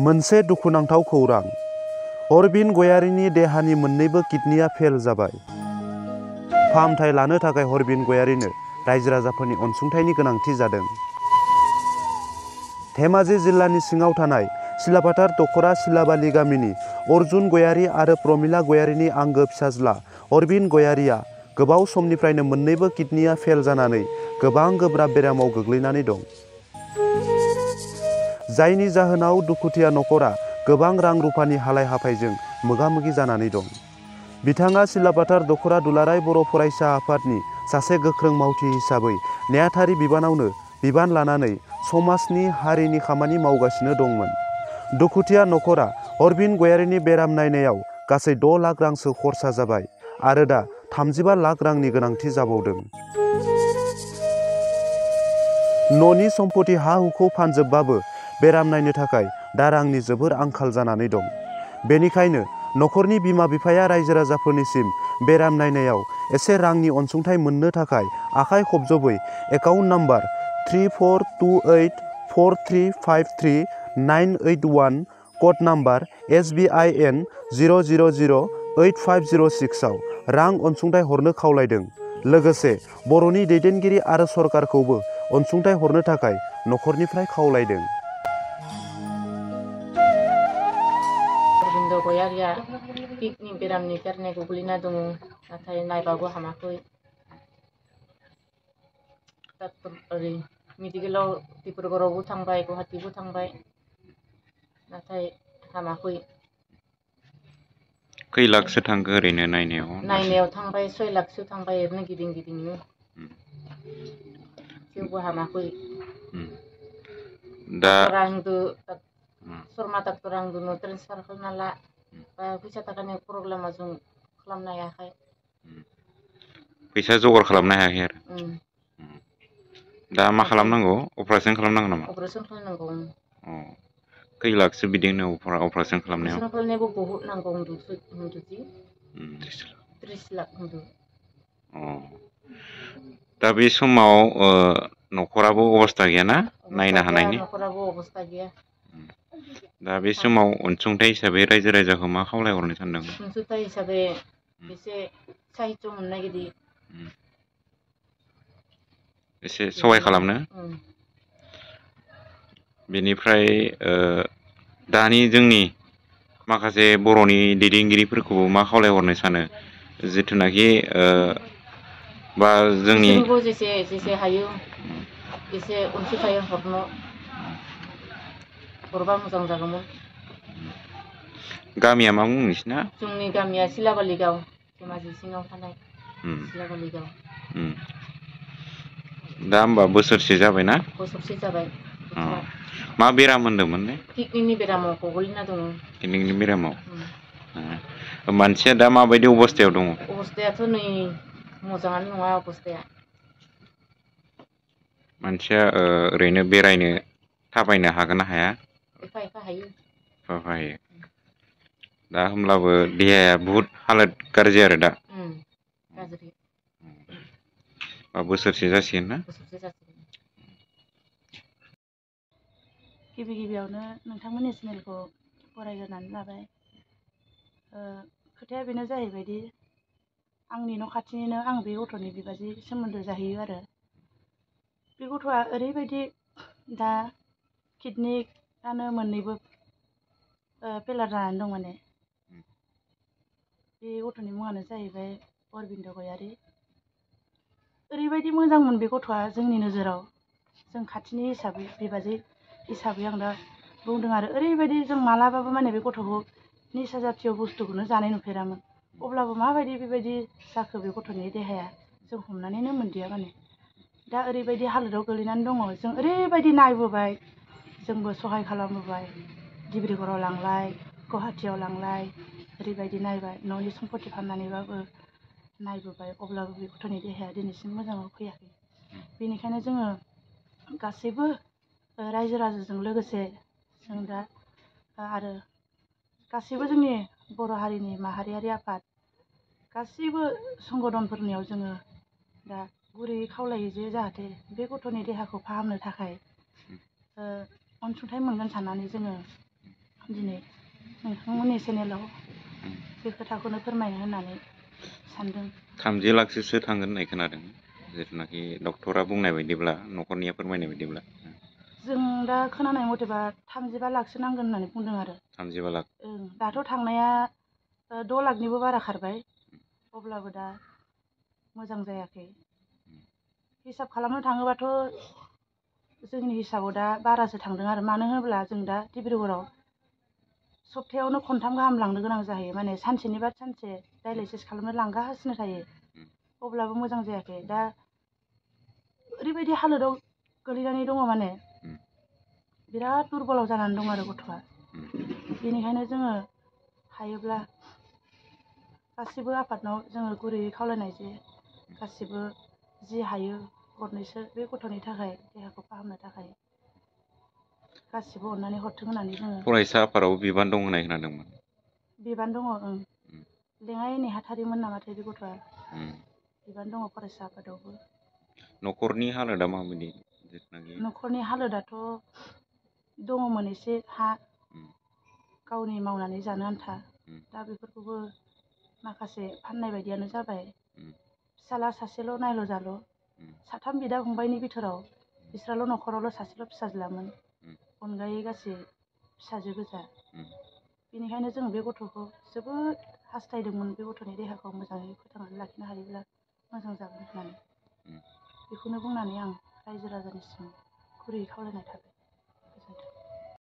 मोनसे दुखुनांथाव खौरां, अरबिन गयारीनि देहानि मोन्नैबो किडनिया फेल जाबाय। फाहामथाय लानो थाखाय अरबिन गयारीनो रायजो राजाफोरनि अनसुंथाइनि गोनांथि जादों। धेमाजि जिल्लानि सिङाव थानाय सिलाफाथार दख'रा सिलाबालि गामिनि अर्जुन गयारी आरो प्रमिला गयारीनि आंगो फिसाज्ला अरबिन गयारीया गोबाव समनिफ्रायनो मोन्नैबो किडनिया फेल जानानै गोबां गोब्राब बेरामाव गोग्लैनानै दं। जायनि जाहोनाव दुखुथिया नखरा गोबां रां रुफानि हालाय हाफायजों मोगा मोगि जानानै दं। बिथाङा सिलाफाथार दख'रा दुलाराय बर' फरायसा आफादनि सासे गोख्रों मावथि हिसाबै नेहाथारि बिबानावनो बिबान लानानै समाजनि हारिनि खामानि मावगासिनो दंमोन। दुखुथिया नखरा अरबिन गयारीनि बेराम नायनायाव गासै 6 लाख रांसो खरसा जाबाय आरो दा 35 लाख रांनि गोनांथि जाबावदों। न'नि सम्पति हा हुखौ फानजोबबाबो बेराम नायनो थाखाय दा रांनि जोबोर आंखाल जानानै दं। बेनिखायनो नखरनि बिमा बिफाया रायजो राजाफोरनिसिम बेराम नायनायाव एसे रांनि अनसुंथाइ मोननो थाखाय आखाइ खबजबै account number 342843539881 code number SBIN 0008506 आव रां अनसुंथाइ हरनो खावलायदों। लोगोसे बर'नि दैदेनगिरि आरो सरकारखौबो अनसुंथाइ हरनो थाखाय नखरनिफ्राय खावलायदों। अरबिन्द गयारीया किडनि बेरामनि कारणे गोग्लैना दङ, नाथाय नायबाबो हामाखै। डक्टर ओरै मेडिकेलाव डिब्रुगड़आवबो थांबाय, गुवाहाटीबो थांबाय, नाथाय हामाखै। खै लाखसो थांखो ओरैनो नायनायाव? नायनायाव थांबाय 6 लाखसो थांबाय ओरैनो गिदिं गिदिंनो। थेवबो हामाखै। डाक्टरा होनदो शर्मा डाक्टरा होनदो ट्रेन्सफार खालामना ला, फैसा थाखानि प्रब्लेमा जों खालामनो हायाखै। फैसा जगार खालामनो हायाखै आरो। दा मा नाथाय खालामनांगौ? अपारेसन खालामनांगौ नामा? अपारेसन खालामनांगौ। खै लाखसो बिदिनो अपारेसन खालामनायाव? अपारेसन खालामनायावबो बहुत नांगौ होनदों 30 लाख होनदों। दा बे समाव नखराबो अबस्था गैयाना अबस्था नायनो गैया, हानायनि? नखराबो अबस्था गैया। दा बे समाव अनसुंथाइ हिसाबै रायजो राजाखौ मा खावलायहरनो सानदों? अनसुंथाइ हिसाबै एसे साहित्य मोननाय बायदि एसे सहाय खालामनो। बेनिफ्राय दानि जोंनि माखासे बर'नि दैदेनगिरिफोरखौ मा खावलायहरनो सानो? जिथुनाखि बा जोंनि बिसोरनोबो जेसे हायो एसे अनसुंथाइ हरबा मोजां जागौमोन। गामिया मा मुं नोंसिना? जोंनि गामिया सिलाबालि गाव, धेमाजि सिङाव थानाय सिलाबालि गाव। दा होमबा बोसोरसे जाबायना? बोसोरसे जाबाय। मा बेराम होनदोंमोन? किडनिनि बेरामाव गोग्लैना दङ। किडनिनि बेरामाव। मानसिया दा माबायदि अबस्थायाव दङ? अबस्थायाथ' नै मोजाङानो नङा अबस्थाया। मानसिया ओरैनो बेरायनो थाबायनो हागोन ना हाया? एफा एफा हायो। हायो। दा होमब्लाबो देहाया बुहुद हालोद गाज्रि आरो दा? गाज्रि। बोसोरसे जासिगोन ना? बोसोरसे जासिगोन। गिबियावनो नोंथांमोननि चेनेलखौ फरायग्रोनानै लाबाय। खोथाया बेनो जाहैबायदि आंनि न' खाथिनिनो आं बे गथ'नि बिबाजै सोमोन्दो जाहैयो आरो। बे गथ'आ ओरैबायदि दा किडनियानो मोननैबो फेलार जानानै दं माने। बे गथ'नि मुङानो जाहैबाय अरबिन्द गयारी। ओरैबायदि मोजांमोन बे गथ'आ जोंनि नोजोराव, जों खाथिनि हिसाबै बिबाजै हिसाबै आं दा बुंदों आरो ओरैबायदि जों मालाबाबो माने बे गथ'खौ निसा जातिय बुस्थुखौनो जानाय नुफेरामोन। अब्लाबो माबायदि बेबायदि जाखो बे गथ'नि देहाया जों हमनानैनो मोनदिया माने। दा ओरैबायदि हालोदाव गोलैनानै दङ, जों ओरैबायदि नायबोबाय, जोंबो सहाय खालामबोबाय, डिब्रुगड़आव लांलाय, गुवाहाटीयाव लांलाय, ओरैबायदि नायबाय, न'नि सम्पति फाननानैबाबो नायबोबाय, अब्लाबो बे गथ'नि देहाया दिनैसिम मोजाङाव फैयाखै। बेनिखायनो जोङो गासैबो रायजो राजाजों लोगोसे जों दा आरो गासैबो जोंनि बर' हारिनि माहारियारि आफाद गासैबो संगठनफोरनियाव जोङो दा गुरैयै खावलायो जे जाहाथे बे गथ'नि देहाखौ फाहामनो थाखाय अनसुंथाइ मोनगोन साननानै जोङो दिनै नोंथांमोननि चेनेलाव बे खोथाखौनो फोरमायनो होननानै सानदों। 30 लाखसोसो थांगोन होननाय खोनादों जिथुनाखि डक्टरा बुंनाय बायदिब्ला न'खरनिया फोरमायनाय बायदिब्ला जों दा खोनानाय मथेबा 35 लाखसो नांगोन होननानै बुंदों आरो 35 लाख दाथ' थांनाया 6 लाखनिबो बारा खारबाय अब्लाबो दा मोजां जायाखै। हिसाब खालामनो थाङोबाथ' जोंनि हिसाबाव दा बारासो थांदों आरो मानो होनोब्ला जों दा डिब्रुगड़आव सप्तायावनो खनथाम गाहाम लांनो गोनां जाहैयो माने सानसेनि बाद सानसे डायलाइसिस खालामनो लांगासिनो थायो अब्लाबो मोजां जायाखै। दा ओरैबायदि हालोदाव गोलैनानै दङ माने बिराद दुरबलाव जानानै दं आरो गथ'आ। बेनिखायनो जोङो हायोब्ला गासिबो आफादनाव जोङो गुरैयै खावलायनाय जे गासिबो जि हायो गरनैसो बे गथ'नि थाखाय देहाखौ फाहामनो थाखाय गासिबो अननानै हरथों होननानै जोङो फरायसा आफादाव बिबान दं होननाय खोनादोंमोन। बिबान दङ लेङाइ नेहाथारिमोन नामाथाय बे गथ'आ बिबान दङ फरायसा आफादावबो। न'खरनि हालोदा माबायदि जिथुनाखि न'खरनि हालोदाथ' दङमोन एसे हा गावनि मावनानै जानो आन्था दा बेफोरखौबो माखासे फाननाय बायदियानो जाबाय। फिसाला सासेल' नायल' जाल' साथाम बिदा फंबायनि बिथोराव बिस्राल' न'खरावल' सासेल' फिसाज्लामोन अनगायै गासै फिसाजो गोजा। बेनिखायनो जों बे गथ'खौ जोबोद हास्थायदोंमोन बे गथ'नि देहाखौ मोजाङै फोथांनानै लाखिनो हायोब्ला मोजां जागोन होननानै बेखौनो बुंनानै आं रायजो राजानिसिम गुरैयै खावलायनाय थाबाय।